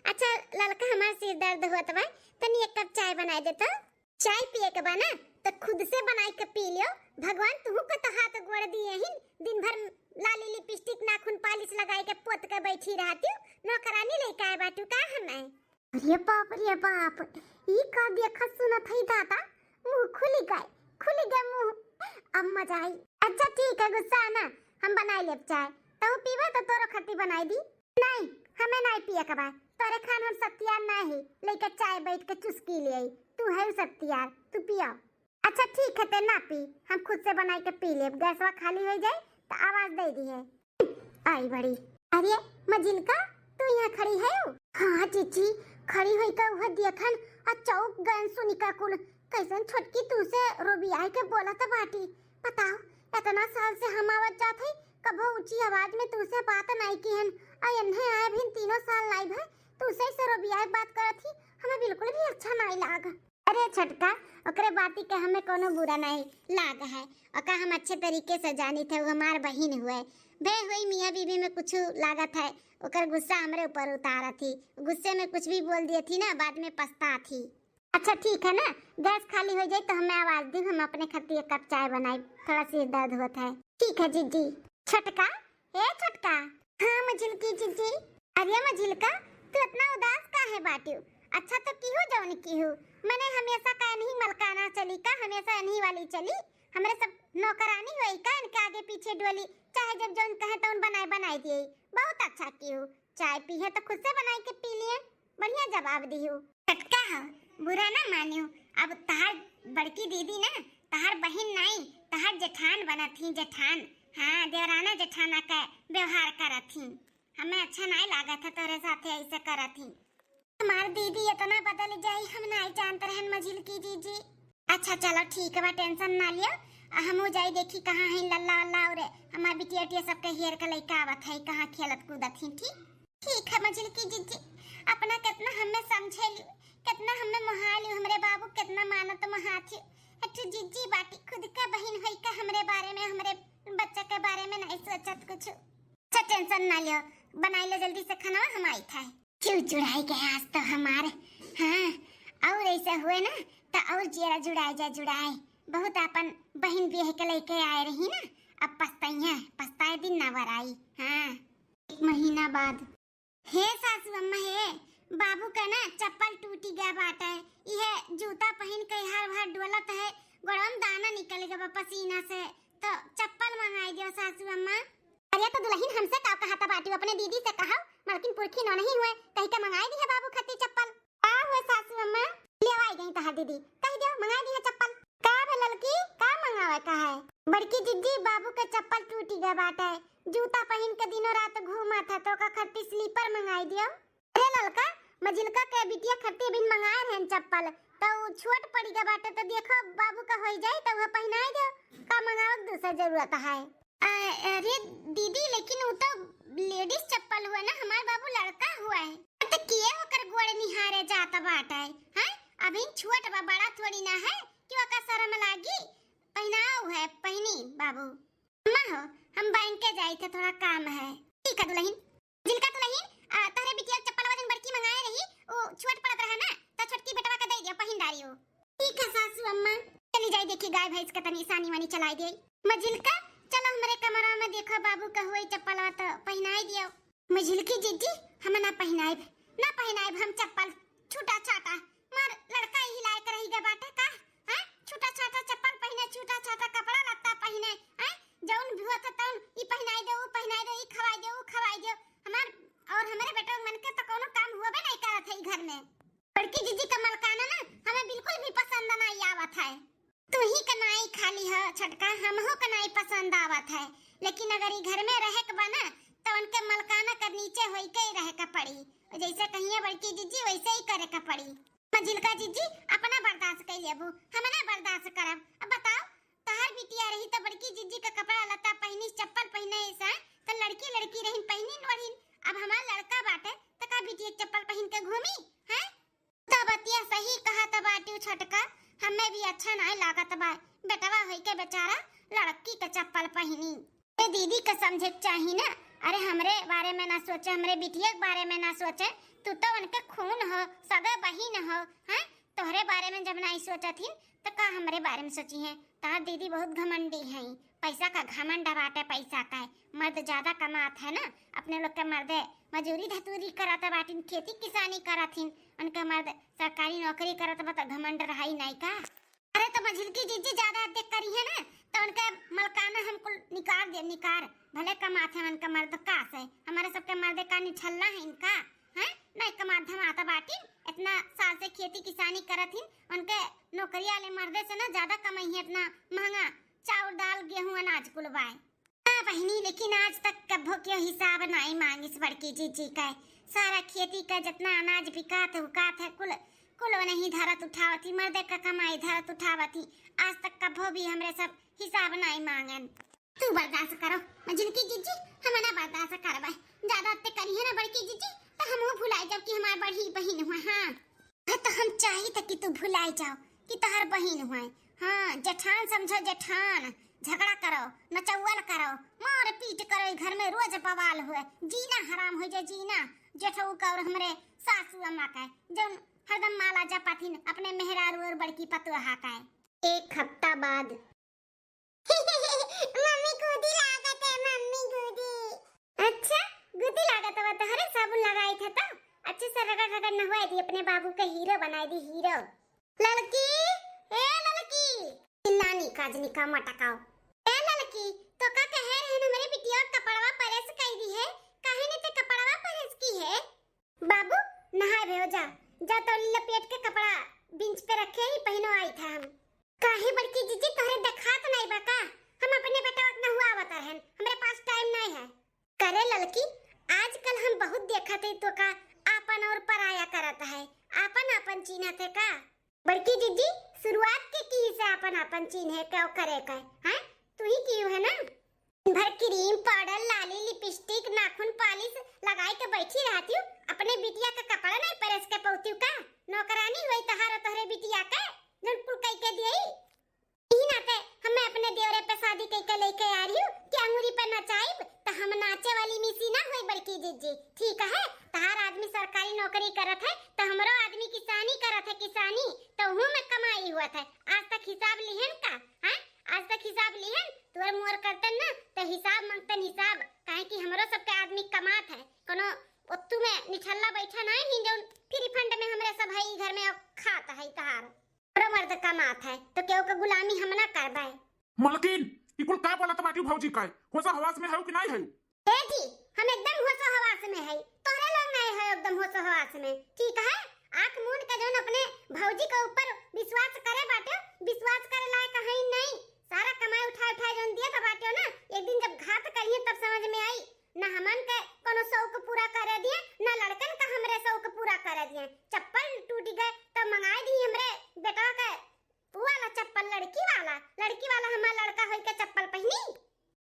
अच्छा ललका, हमार सिर दर्द होत बा, तनी एक कप चाय बनाए दे तो। चाय पिए के बा ना, तो खुद से बनाई के पी लियो। भगवान तुहू को तो हाथ गोड़ दिए हिन, दिन भर लाली लिपस्टिक नाखून पालिश लगाई के पोत के बैठी रहती हो, नौकरानी लेके आए बाटू का हमें? अरे बाप रे बाप, ई का देखत सुनत हई दादा, मुंह खुली गए, खुली गए मुंह। अब मजा आई। अच्छा ठीक है, गुस्सा ना, हम बनाई लेब चाय, तू पीबे तो तोरो खती बनाई दी। नहीं, हमें नहीं पिए के बा, तोरे खान हम सत्यार नहीं, लेके चाय बैठ के चुस्की ले आई। तू है सत्यार, तू पियो। अच्छा ठीक है, ते ना पी, हम खुद से बनाई के पी लेब। गैसवा खाली हो जाए तो आवाज दे दी है। आई बड़ी। अरे मझिलका, तू यहाँ खड़ी है? हाँ जीजी, खड़ी होई का वह देखन आ चौक गयन सुनी का कुल कैसन छोटकी तू से रोबियाई के बोलत बाटी। बताओ, इतना साल से हम आवत जात है, कबो ऊंची आवाज में तू से बात नहीं किहन, आ एन्हे आए भी तीनों साल नहीं भे, तू से से रोबियाई बात करत ही, हमें बिल्कुल भी अच्छा नहीं लाग। अरे छोटका, ओकरे बाती के हमें कोनो बुरा नहीं लाग है, ओका हम अच्छे तरीके से जानी थे, वो हमार बहिन हुए। भे हुई मियाँ बीबी में कुछ लागत है, ओकर गुस्सा हमरे ऊपर उतारत ही, गुस्से में कुछ भी बोल दिए थी ना, बाद में पछतात ही। अच्छा ठीक है ना, गैस खाली हो जाए तो हमें आवाज दी, हम अपने खातिर एक कप चाय बनाई, थोड़ा सिर दर्द होत है। ठीक है जीजी। छोटका, ए छोटका। हाँ मझिलकी जीजी। अरे मझिलका, तू इतना उदास काहे बाटियो? अच्छा तो किहू जौन किहू, मने हमेशा का नहीं मलकाना चली का, हमेशा इन्हीं वाली चली? हमरे सब नौकरानी होई का, इनके आगे पीछे डोली, चाहे जब जौन कहे तौन बनाए बनाए दिए। बहुत अच्छा किहू, चाय पी है तो खुद से बनाई के पी लिए, बढ़िया जवाब दिहू। छोटका हो, बुरा ना मानियो, अब तहार बड़की दीदी ना तहार बहिन नाई, तहार जेठान बनत ही, जेठान। हाँ, देवराना जेठाना का व्यवहार करत ही। हमें अच्छा नाई लागत है तोरे साथे ऐसे करत ही। हमार दीदी इतना बदल जाई, हम नाई जानत रहन मझिलकी जीजी। अच्छा चलो ठीक बा, tension ना लियो। आ हमहू जाई देखी कहाँ है लल्ला वल्ला और हमार बिटिया उटिया सबके हेर के लइका आवत है, कहाँ खेलत कूदत ही। ठीक, ठीक है मझिलकी जीजी, अपना केतना हमें समझेली, केतना हमें मोहाली, हमरे बाबू केतना मानत मोहाथी। अठू जिज्जी बाटी, खुद के बहिन होई का हमरे बारे में, हमरे बच्चा के बारे में नहीं सोचत कुछ। अच्छा, टेंशन ना लियो, बनाई लो जल्दी से खाना, हम आई था। क्यों जुड़ाई गए आज तो हमारे। हाँ, और ऐसा हुए ना तो और जियरा जुड़ाए जा जुड़ाए। बहुत अपन बहिन बियाह के लेके आए रही ना, अब पछताई है, पछताए दिन ना वराई। हाँ, एक महीना बाद। हे सासू अम्मा हे, बाबू का ना चप्पल टूटी गया बाटे, इहे जूता पहिन के हर भर डोलत है, गोड़वा में दाना निकल गया बा पसीना से, तो चप्पल मंगाई दियो सासू अम्मा। अरे तो दुल्हन हमसे का कहत बाटी, अपने दीदी से कहो, मलकिन पुरखी नौ नहीं हुए, कही के मंगाई दिहे बाबू खातिर चप्पल। का हुए सासू अम्मा? ले आई गई तहार दीदी, कह दियो मंगाई दिहे चप्पल। का भे ललकी, का मंगावे का है? बड़की जिज्जी, बाबू के चप्पल टूटी गए बाटे, जूता पहिन के दिनों रात घूमत है, तो का खातिर स्लीपर मंगाई दियो। अरे ललका, मझिलका के बिटिया खातिर बिन मंगाए रहन चप्पल, तो उ छोट पड़ी गए बाटे, तो देखो बाबू का होई जाई, तो वह पहिनाई दियो। का मंगावे के दूसर जरूरत है? अ-, अरे दीदी, लेकिन उ तो लेडीज चप्पल हुआ ना, हमार बाबू लड़का हुआ है। तो के ओकर गोड़ निहारे जात बाटे, हैं? अभी छोट बा, बड़ा थोड़ी ना है कि ओका शर्म लागी। पहिनाओ है, पहिनी बाबू। अम्मा हो, हम बैंक के जाई थे, थोड़ा काम है। ठीक है दुल्हन। जिनका दुल्हन, आ, तहरे बिटिया चप्पल वजन बड़की मंगाए रही, उ छोट पड़त रहा ना, तो छोटकी बेटवा का दे दियो, पहिन डारी उ। ठीक है सासू अम्मा। चली जाई, देखी गाय भैंस का तनी सानी वानी चलाई दे। मझिलका, चलो हमरे कमरा में, देखो बाबू का हुए चप्पल तो पहिनाई दियो। मझिलकी जिज्जी, हम ना पहिनाइब, ना पहिनाइब हम चप्पल, छूटा छाटा। मार लड़का यही लायक रही गए बाटे का? हैं? छूटा छाटा चप्पल पहिने, छूटा छाटा कपड़ा लत्ता पहिने, हैं? जौन भी होत है तौन, ई पहिनाई दे, ऊ पहिनाई दे, ई खवाई दे, ऊ खवाई दे। हमार और हमरे बेटवा मन के तो कोनो काम हुआ नहीं करत है ई घर में। बड़की जिज्जी का मलकाना ना हमें बिल्कुल भी पसंद नहीं आवत है। तू ही का नाई खाली ह छोटका, हमहू का नाई पसंद आवत है, लेकिन अगर ई घर में रहे के बा ना, तो उनके मलकाना के नीचे होई के ही रहे के पड़ी। जैसे कहिए बड़की जिज्जी, वैसे ही करे के पड़ी। मझिलका जिज्जी, अपना बर्दाश्त कर लेबू, हम ना बर्दाश्त करब। अब बताओ, तहार बिटिया रही तो बड़की जिज्जी का कपड़ा लत्ता पहिनी, चप्पल पहिने ऐसा, तो लड़की लड़की रहीन पहिनीन ओढ़ीन। अब हमार लड़का बाटे, तो का बिटिया के चप्पल पहिन के घूमी, हैं? तो बतिया सही कहत बाटू छोटका, हमें भी अच्छा नाय लागत बा। बेटवा होई के बेचारा लड़की के चप्पल पहिनी। ए दीदी के समझे के चाही ना। अरे हमरे बारे में ना सोचे, हमरे बिटिया के बारे में ना सोचे। तू तो उनके खून हो, सगे बहिन हो, हैं? तोहरे बारे में जब नाई सोचत हिन, तो का हमरे बारे में सोची हैं? तार दीदी बहुत घमंडी हैं, पैसा का घमंड बाटे, पैसा का है। मर्द ज्यादा कमात है ना, अपने लोग के मर्दे मजूरी धतूरी करत बाटिन, खेती किसानी करत हिन, उनके मर्द सरकारी नौकरी करत बा, तो घमंड रहाई नाई का? अरे तो मझिलकी जिज्जी ज्यादा देख करी है ना, तो उनके मलकाना हम कुल निकार दे, निकार। भले कमात है उनके मर्द का से, हमारे सबके मर्दे का निठल्ला है इनका, हैं? नहीं कमात धमात बाटिन, इतना साल से खेती किसानी करत हिन, उनके नौकरी वाले मर्दे से ना ज्यादा कमाई है, इतना महंगा चाउर दाल गेहूं अनाज कुल बाय। हाँ बहिनी, लेकिन आज तक कभो क्यों हिसाब नाई मांगिस बड़की जिज्जी का। सारा खेती का जितना अनाज बिकात उकात है कुल, कुल वो नहीं धरत उठावत ही, मर्दे का कमाई धरत उठावत ही। आज तक कभो भी हमरे सब हिसाब नाई मांगन। तू बर्दाश्त करो, मझिलकी जिज्जी, हम ना बर्दाश्त करबे। ज्यादा अत्ते करी है ना बड़की जिज्जी, तो हमहू भुलाई जाब कि हमार बड़ी बहिन हुआ। हाँ, है तो हम चाही त कि तू भुलाई जाओ कि तोहर बहिन हुए। हाँ, जेठान समझो जेठान, झगड़ा करो, नचौवल करो, मार पीट करो, ई घर में रोज बवाल हुए, जीना हराम हो जाए जीना। जेठऊ का और हमरे सासू अम्मा का, जौन हरदम माला जपत हिन अपने मेहरारू और बड़की पतोहा का। एक हफ्ता बाद। मम्मी गुदी लागत है, मम्मी गुदी। अच्छा, गुदी लागत बा तोहरे, साबुन लगाई था तो अच्छे से रगड़ रगड़ नहवाई दी, अपने बाबू के हीरो बनाई दी, हीरो। ललकी, ए ललकी। चिल्लानी काजनी का मटकाओ। ए ललकी, तो का कहे रहन हमरे बिटिया कपड़वा प्रेस कई दी है, काहे ने ते कपड़वा प्रेस की है? बाबू, नहाए भयो जा, जा तौली लपेट के कपड़ा बेंच पे रखे ही, पहिनो आई था हम। काहे बड़की जिज्जी, तोहरे देखात नहीं बा का? हम अपने बेटवा के नहुआवत रहन, हमरे पास टाइम नहीं है। करे ललकी, आजकल हम बहुत देखत है तो का आपन और पराया करत है, आपन आपन चीन्हत है का? बड़की जिज्जी, शुरुआत के की से आपन आपन चीन्हे के करे का, हैं? तू ही की है ना? भर क्रीम, पाउडर, लाली, लिपस्टिक, नाखून पालिश लगाई के बैठी रहतिउ, अपने बिटिया का कपड़ा नहीं प्रेस के पौतिउ का? नौकरानी होई तहार तोहरे बिटिया के, जौन कुल कई के दियई। ई नाते हमें अपने देवरे पे शादी कई के लेके आ रही हूँ कि अंगूरी पे नचाइब, त हम नाचे वाली मिसी ना होई बड़की जिज्जी, ठीक है? तहार आदमी सरकारी नौकरी करत है, त हमरो आदमी किसानी करत है, किसानी, त उहू में कमाई हुआ था। आज तक हिसाब लिहन का, हैं? आज तक हिसाब लिहन? तोर मोर करतन ना, त हिसाब मांगतन हिसाब, काहे कि हमरो सबके आदमी कमात है, कोनो ओत्तू में निठल्ला बैठा नहीं ही, जौन फ्री फंड में हमरे सब है, ई घर में खात है तहार। हमरो मर्द कमात है, तो केहू के गुलामी हम ना करबै। मलकिन, ई कुल का बोलत बाटिउ भौजी का? होशो हवास में हउ कि नाई हउ? ए जी, हम एकदम होशो हवास में है, तोहरे लोग नाई है एकदम होशो हवास में, ठीक है? आँख मूंद के जौन अपने भौजी के ऊपर विश्वास करे बाटे, विश्वास करे लायक है नहीं। सारा कमाई उठाए उठाए जौन दिया था बाटे ना, एक दिन जब घात करिए तब समझ में आई। ना हमन के कोनो शौक पूरा करे दिए, ना लड़कन का हमरे शौक पूरा करे दिए। चप्पल टूट गए तो मंगाए दी हमरे बेटवा के उ वाला चप्पल, लड़की वाला, लड़की वाला हमार लड़का होई के चप्पल पहनी।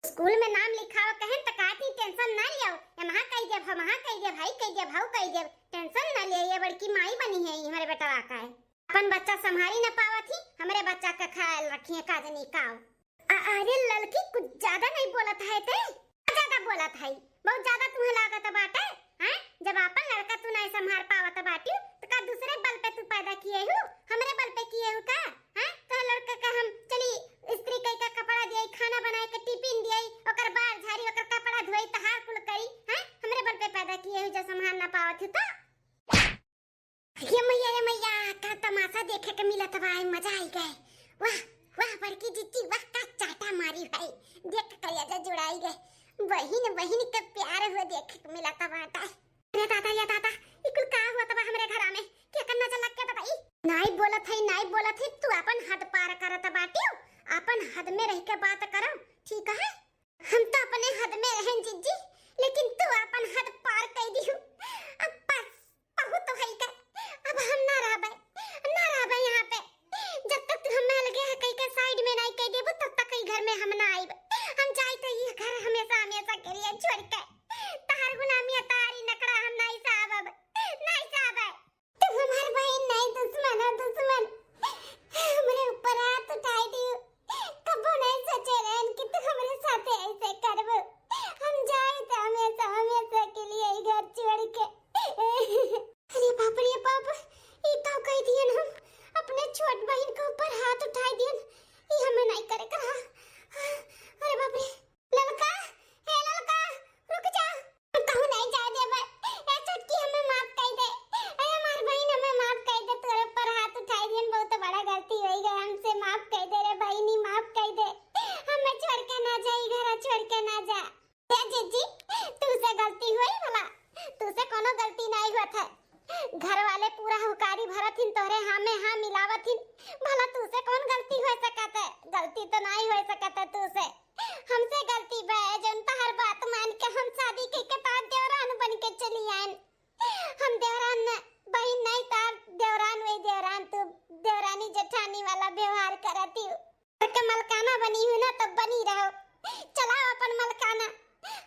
स्कूल में नाम लिखाओ कहेन त कहती टेंशन ना लियो, एमहा कह देब, हमहा कह देब, भाई कह देब, भाऊ कह देब, टेंशन ना लियो, ये बड़की माई बनी है, ये हमरे बेटवा का है। अपन बच्चा संभारी ना पावत ही, हमरे बच्चा का ख्याल रखिए काजनी काव। अ-, अरे ललकी, कुछ ज्यादा नहीं बोलत है ते? ज्यादा बोलत है, बहुत ज्यादा तुम्हें लागत बाटे, हैं? जब आपन लड़का तू नहीं संभार पावत बाटिउ, तो का दूसरे बल पे तू पैदा किए हु? हमरे बल पे किए हु का? हैं? तो लड़का का हम चली इस्त्री कई का कपड़ा दिए, खाना बनाए के टिफिन दिए, ओकर बार झारी, ओकर कपड़ा धोई, तहार कुल करी, हैं? हमरे बल पे पैदा किए हु, जो संभार ना पावत हु तो? ये मैया रे मैया, का तमाशा देखे के मिलत बा, मजा आई गए। वाह, वाह बड़की जिज्जी, वाह का चाटा मारी भाई, देख के कलेजा जुड़ाई गए। बहिन, बहिन के प्यार हुआ देखे के मिलत बाटे। अरे दादा, या दादा, ई कुल का हुआ तबा हमरे घरा में? के करना चला के बताई? नाई बोलत है, नाई बोलत है, तू अपन हद पार करत बाटियो, अपन हद में रह के बात करो, ठीक है? हम तो अपने हद में रहन जिज्जी, लेकिन तू अपन हद पार कर दिहु। अब बस, बहुत होई गए, अब हम ना रहबे, ना रहबे यहाँ पे। जब तक तू हमें अलगे है कह के साइड में नहीं कह देबू, तब तक ई घर में हम ना आइब। हम जाई तो ये घर हमेशा, हमेशा के लिए छोड़ के। तहार गुलामी, तहारी नखड़ा हम नहीं सहब, नहीं सहब। तू हमार बहिन नहीं, दुश्मन है, दुश्मन। हमरे ऊपर हाथ उठाई दियो। कबो नहीं सोचे रहन कि तू हमरे साथे ऐसे करबो। हम जाई तो हमेशा, हमेशा के लिए ई घर छोड़ के। अरे बाप रे बाप, ई का कह दियन हम? अपने छोट बहिन के ऊपर हाथ उठाई दियन। ई हमें नहीं करे के रहा। अरे बाप रे। ललका, हे ललका, रुक जा। हम कहूँ नहीं जाए देबे। ए छोटकी, हमें माफ कर दे। ए हमार बहिन, हमें माफ कर दे। तोरे ऊपर हाथ उठाई दियन, बहुत बड़ा गलती होई गए हमसे। माफ कर दे रे बहिनी, माफ कर दे। हमें छोड़ के ना जा, ई घर छोड़ के ना जा। ए जिज्जी, तू से गलती हुई भला? तू से कोनो गलती नहीं हुआ था। घर वाले पूरा हुकारी भरत हिन, तोहरे हाँ में हाँ मिलावत हिन। भला तू से कौन गलती हो सकत है? गलती तो नहीं हो सकत है तू से। हमसे गलती बा, जौन तहार बात मान के हम शादी के, के तार देवरान बन के चली आयन। हम देवरान न, बहिन नहीं, तार देवरान, वही देवरान, तू देवरानी जेठानी वाला व्यवहार करती हो। के मलकाना बनी हूँ ना, तब बनी रहो। चलाओ अपन मलकाना।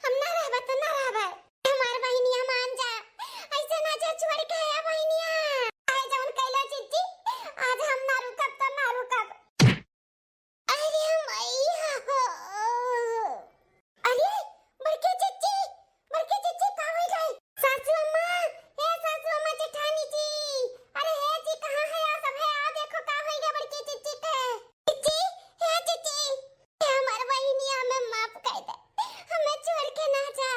हम ना रहबे तो ना रहबे। हमार बहिनिया मान जा, ऐसे ना जा छोड़ के आ बहिनिया। आए जौन कैला जिज्जी, आज हम ना रुकब तो ना रुकब। अरे मैया हो। अरे बड़की जिज्जी, बड़की जिज्जी, का होई गए? सासू अम्मा, हे सासू अम्मा, जेठानी जी, अरे हे जी, कहाँ है आप सब? है, आ देखो का होई गए बड़की जिज्जी के। जिज्जी, हे जिज्जी, हे हमार बहिनिया, हमें माफ कर दे, हमें छोड़ के ना जा।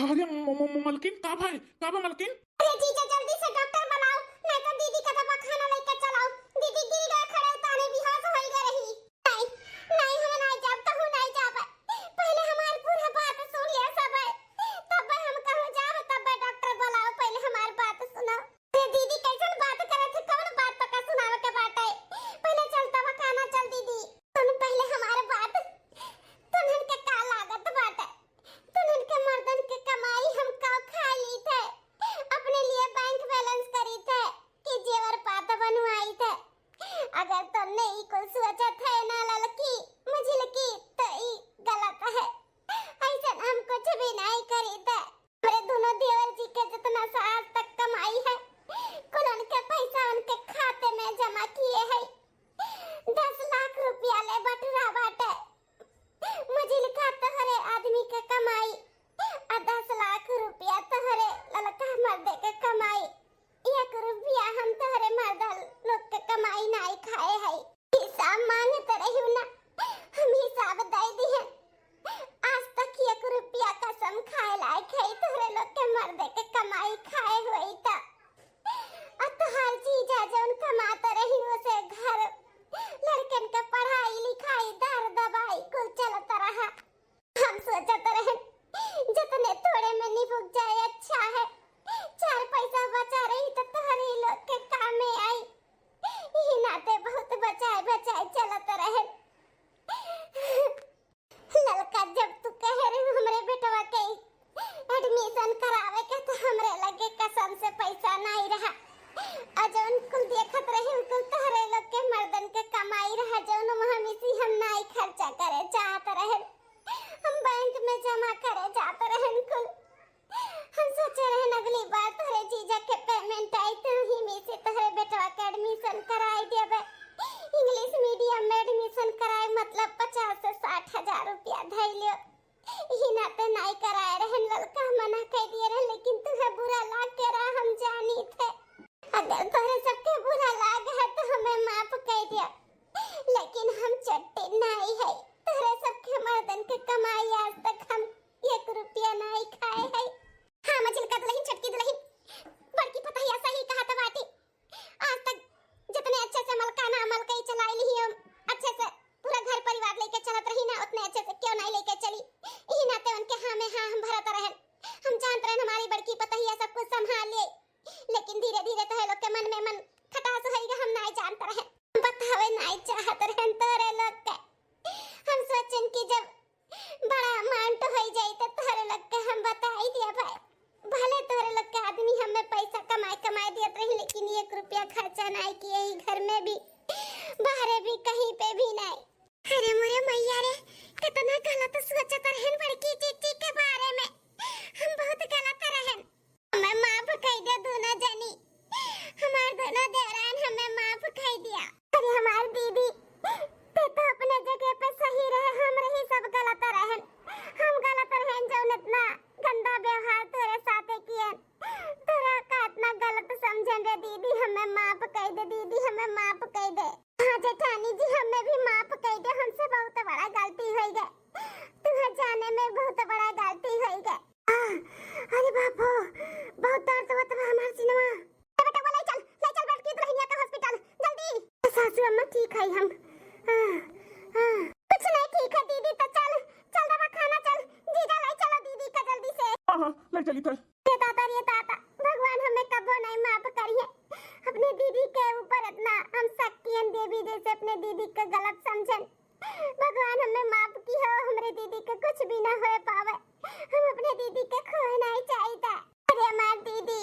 अरे म-, म-, म-, मलकिन, का भाई, का बा मलकिन? अरे जीजा, जल्दी से डॉक्टर बुलाओ, नहीं तो दीदी का दवाखाना लेके चलाओ। दीदी गिर गए खड़े, ताने बेहोश होई गए रही। नहीं, नहीं, हम नहीं जाब, कहूँ नहीं जाब। पहले हमार पूरा बात सुन ले सब, तब हम कहूँ जाब, तब डॉक्टर बुलाओ, पहले हमार बात सुनो। अरे दीदी, कैसन बात करत है? कौन बात तोका सुनावे के बाटे? पहले चल दवाखाना चल दीदी। सुन पहले हमार बात, तुन्हन के का लागत बाटे? तुन्हन के मर्दन के कमाई हम का खा ली थे? अपने लिए बैंक बैलेंस करी थे कि जेवर पात बनवाई थे? अगर तुमने ई कुल सोचत है ना ललकी, मुझलकी, तो ई गलत है। हम कुछ भी नाहीं करी थे। हमरे दुनो देवर जी के जितना सा आज तक कमाई है, कुल उनके पैसा उनके खाते में जमा किए है। दस लाख रुपया ले बटुरा बाटे। मझिलका तोहरे आदमी के कमाई, आ दस लाख रुपया तोहरे ललका मर्दे के कमाई। एक रुपया हम तोहरे मर्दा लोग के कमाई नाई खाए है। हिसाब मांगत रहियो ना, हम हिसाब दे दिहन। आज तक एक रुपया कसम खाए लायक है तोहरे लोग के मर्दे के कमाई खाए होई त। आ तोहार जीजा जौन कमात रही, ओसे घर लड़कन के पढ़ाई लिखाई, दर दवाई कुल चलत रहा। हम सोचत रहन, जितने थोड़े में निपुट जाए अच्छा है, चार पैसा बचा रही तो तोहरे लोग के काम में आई। यही नाते बहुत बचाए बचाए चलत रहन। ललका, जब तू कहे रहे हमरे बेटवा के एडमिशन करावे के, तो हमरे लगे कसम से पैसा नाई रहा। आ जौन कुल देखत रही, उ कुल तोहरे लोग के मर्दन के कमाई रहा, जौन वहाँ मिसी हम नाई खर्चा करे चाहत रहन, हम बैंक में जमा करे जात रहन कुल। हम सोचे रहन अगली बार तोहरे जीजा के पेमेंट आई, तो ही में से तोहरे बेटवा के एडमिशन कराई देबे। इंग्लिश मीडियम में एडमिशन कराए मतलब पचास से साठ हजार रुपया धई लियो। यही नाते नाई कराए रहन ललका, मना कर दिए रहन, लेकिन तुहे बुरा लाग के रहा हम जानी थे। अगर तोहरे सबके बुरा लाग है तो हमें माफ कर दिया, लेकिन हम चट्टी नाई है। तोहरे सबके मर्दन के कमाई आज तक हम एक रुपया नाई खाए है। हाँ, मझिलका दुलहिन, छोटकी दुलहिन, बड़की पतहिया सही कहत बाटी। आज तक जितने अच्छे से मलकाना मलकई चलाई ली हम, अच्छे से पूरा घर परिवार लेके चलत रही ना, उतने अच्छे से क्यों नाई लेके चली। यही नाते उनके हाँ में हाँ हम भरत रहन। हम जानत रहन हमारी बड़की पतहिया सब कुछ संभाल ले, लेकिन धीरे धीरे तोहे लोग के मन में मन खटास होइगा, हम नाई जानत रहन। बतावे नाई चाहत रहन तोहरे लोग के। हम सोचन कि जब बड़ा अमाउंट होई जाई तो तोहरे लोग के हम बताई दिया भाई। भले तोहरे लोग के आदमी हमें पैसा कमाए कमाए दियत रही, लेकिन एक रुपया खर्चा नाई किए ही घर में भी, बाहरे भी, कहीं पे भी नाई। अरे मोरे मैया रे, कितना गलत सोचत रहन बड़की जीजी के बारे में। हम बहुत गलत रहन। हमें माफ कर दे दोनों जनी, हमार दोनों देवरान हमें माफ कर दिया। अरे हमार दीदी, ते तो अपने जगह पे सही रहे, हम रही सब गलत रहन। हम गलत रहन जौन इतना गंदा व्यवहार तोरे साथे कियन, तोरा का इतना गलत समझन रे दीदी, हमें माफ कर दे दीदी, हमें माफ कर दे। हाँ जेठानी जी, हमें भी माफ कर दे, हमसे बहुत बड़ा गलती हो गए, तुम्हें जाने में बहुत बड़ा गलती हो गए। आह, अरे बाप हो, बहुत दर्द होत बा हमार सिनवा। ए बेटा, वो ले चल, ले चल बड़की दुल्हनिया के हॉस्पिटल, जल्दी। सासू अम्मा, ठीक है हम। हाँ, हाँ। कुछ नहीं ठीक है दीदी, तो चल, चल दवाखाना चल, जीजा ले चलो दीदी का जल्दी से। हाँ, हाँ, ले चली थे। रे दादा, रे दादा, भगवान हमें कबो नहीं माफ करिए। अपने दीदी के ऊपर इतना हम शक कियन देवी जैसे अपने दीदी के गलत समझन। भगवान हमें माफ की हो, हमरे दीदी के कुछ भी ना होए पावे। हम अपने दीदी के खोए नहीं चाहिए। अरे हमार दीदी,